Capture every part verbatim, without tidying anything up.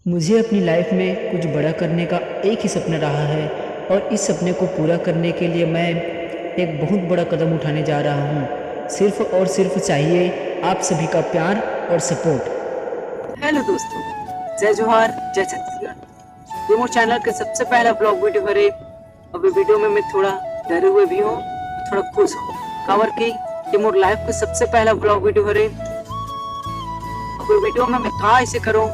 मुझे अपनी लाइफ में कुछ बड़ा करने का एक ही सपना रहा है और इस सपने को पूरा करने के लिए मैं एक बहुत बड़ा कदम उठाने जा रहा हूँ। सिर्फ और सिर्फ चाहिए आप सभी का प्यार और सपोर्ट। हेलो दोस्तों, जय जोहार, जय छत्तीसगढ़। ये मोर चैनल के सबसे पहला ब्लॉग वीडियो हरे। अब ये वीडियो में मैं थोड़ा डरे हुए भी हूँ, थोड़ा खुश हूँ, काबर कि ये मोर लाइफ के सबसे पहला ब्लॉग वीडियो हरे। अब ये वीडियो में मैं का ऐसे करूँ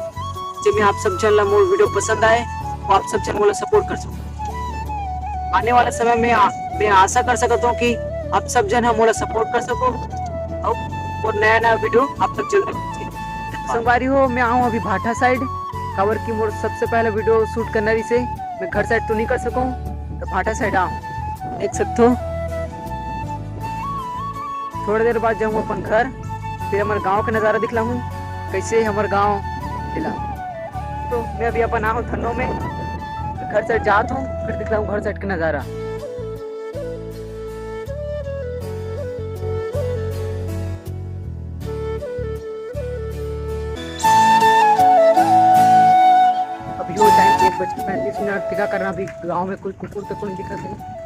जे मैं आप सब जन ला मोर वीडियो पसंद आए और आप सब जन मोला सपोर्ट कर सको। आने वाला समय में आ, मैं आशा कर सकता हूँ कि आप सब जन हम मोला सपोर्ट कर सको और, और नया नया वीडियो आप तक जल्दी पहुँचे। संगवारी हो, मैं आऊँ अभी भाटा साइड, काबर कि मोर सबसे पहला वीडियो शूट करना रहिसे। मैं घर साइड तो नहीं कर सकूँ, तो भाटा साइड आऊँ। देख सकते हो, थोड़ा देर बाद जाऊँ अपन घर, फिर हमर गांव के नज़ारा दिखलाहूँ, कैसे हमर गांव दिला। तो मैं अभी अपन आऊँ धन्नो में, घर साइड जात हूँ, फिर दिखलाहूँ घर साइड के नज़ारा। अभी हो टाइम एक बज के पैंतीस मिनट। का करना, अभी गांव में कोई कुकुर तो कोई दिखत नहीं।